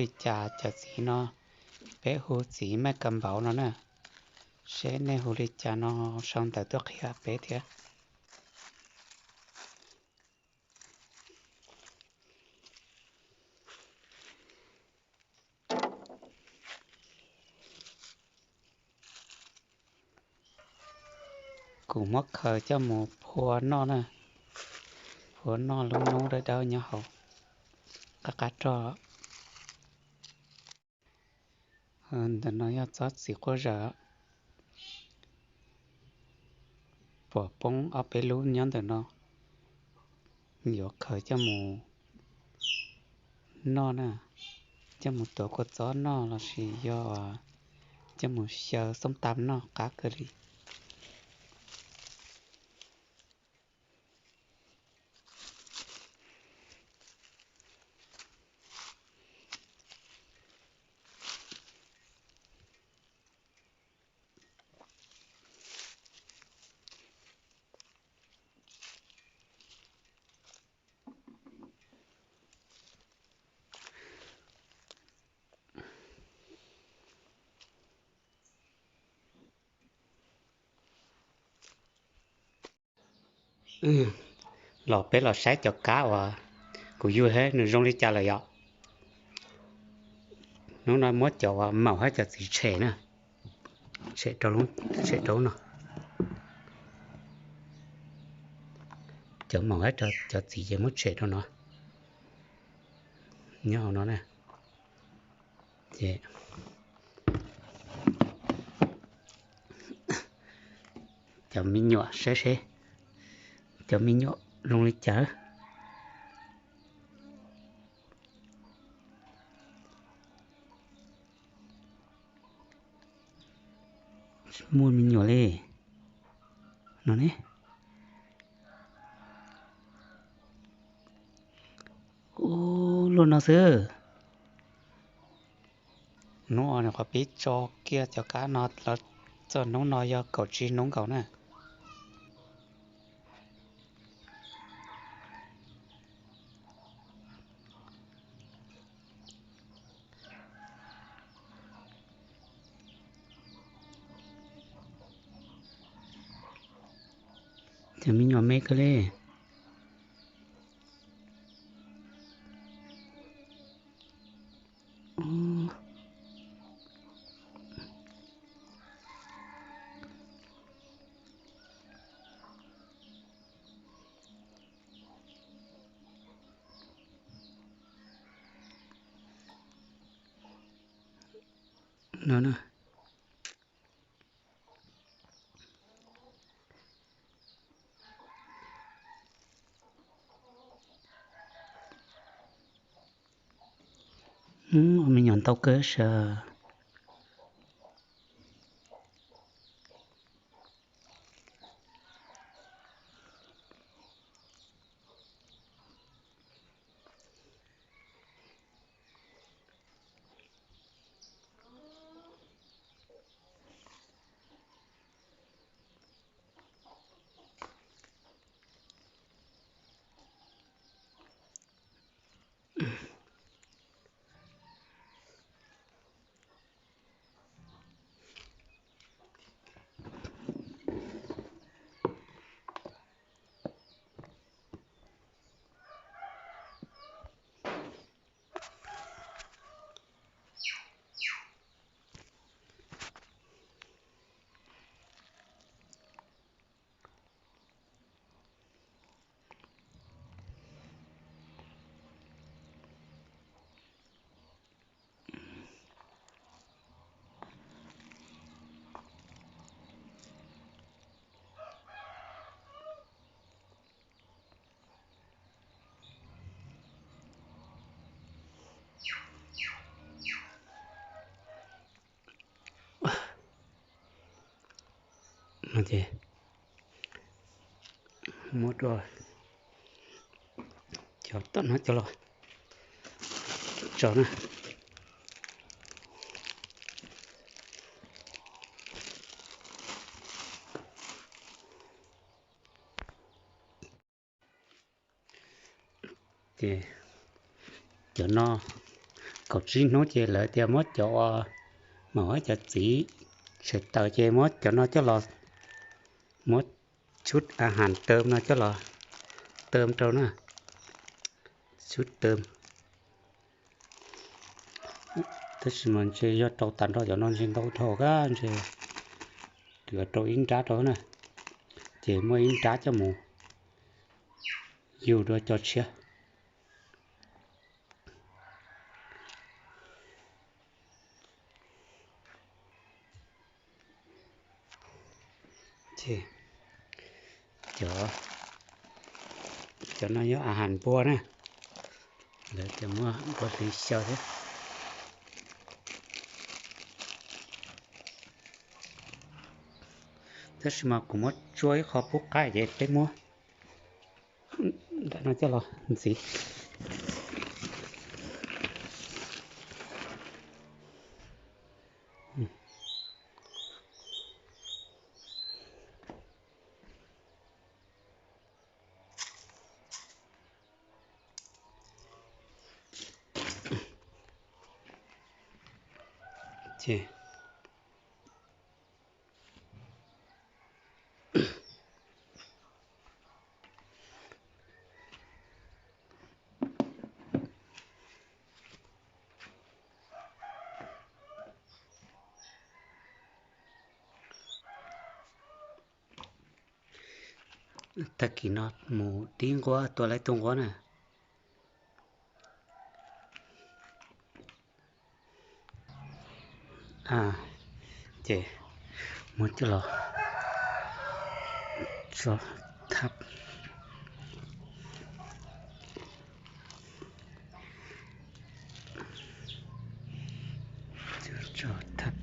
li cas cov txiv no, peb hu txiv maj kas npauv no na. Seb nej hu li cas no sau ntawv tuaj qhia peb thiab. Kuv muab khaws coj mus phua noj na, phua noj lub noob dawb dawb nyob hauv qab qab roj. Ntawm no yog tsob txiv quaj zaws, pom poob ob peb lub nyob ntawm no, yuav khaws coj mus noj na, coj mus tuav kua txob noj lossis yog coj mus xyaw xoob tab noj qab kawg li. Los peb los saib cov kab uas kuv yug thiab nws zoo li cas lawm yom. Hnub no muab cov uas maum thiab cov txiv tshem na, tshem rau, tshem rau no. Cov maum thiab cov txiv ces muab tshem rau no, nyob hauv no na. Ces cov me nyuam saib seb cov me nyuam zoo li cas. Tsis muaj me nyuam li no ne. Ub, luaj no xwb. Hnub no qhov pib tso kiag cov kab no los txog hnub no yog kaum tsib hnub nkaus na. Cov me nyuam me kawg li. No na. Ua me nyuam ntau kawg sas. Ces muab rau cov tom no coj los tso na. Ces cov no kaum tsib hnub ces lawv tias muab cov, mam ua cov txiv tshais taws ces muab cov no coj los, muab sub a has tawm no coj los tawm rau na, sub tawm. Tab sis mas ntshe yog rau tas nrho cov no ntshe ntau dhau kab ntshe yuav rau ib nrab rau na, ces muaj ib nrab coj mus yug dua cov tshiab. Ces cov, cov no yog a has npua na, lawv tias muaj npua hliv xyaw thiab. Tab sis mas kuv muab tsuab ib qho pub qaib ces peb muab ntawm no coj los ntxiv. Ces tag kis no mus dib nquab tua laib tug nquab na. Ces muab coj los tso thab, tso thab.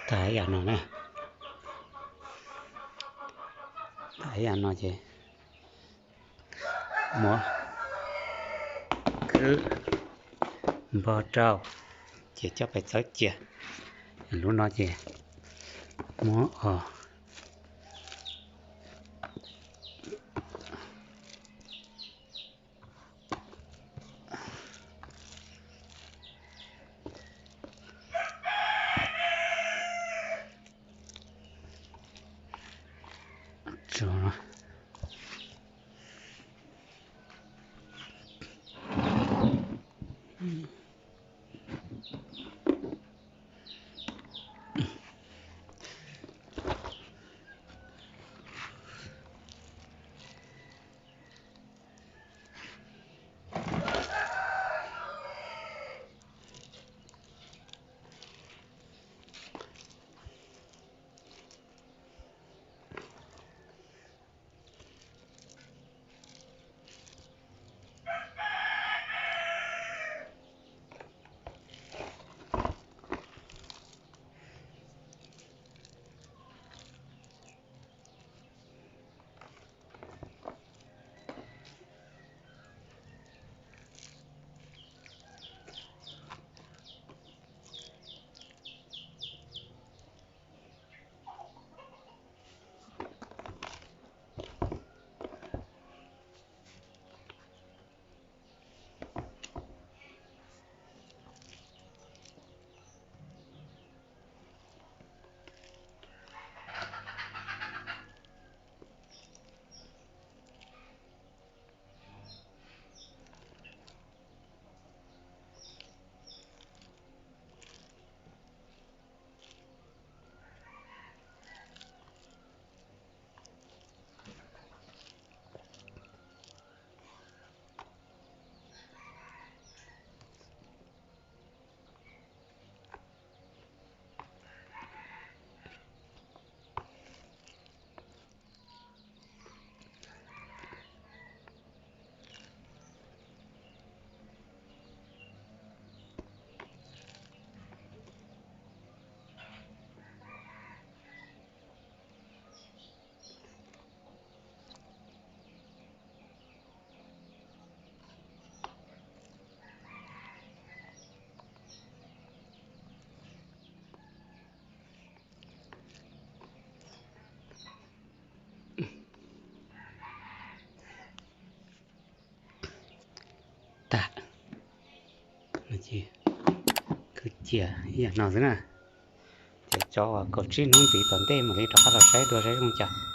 Tag ib yam no na, tag ib yam no ces muab khwb npog rau, ces coj pais txawb cia. Lub no ces muab os Tias ib yam no xwb na. Ces cov uas kaum tsib hnub ntxiv tom ntej mam li rov qab los saib dua saib zoo cas.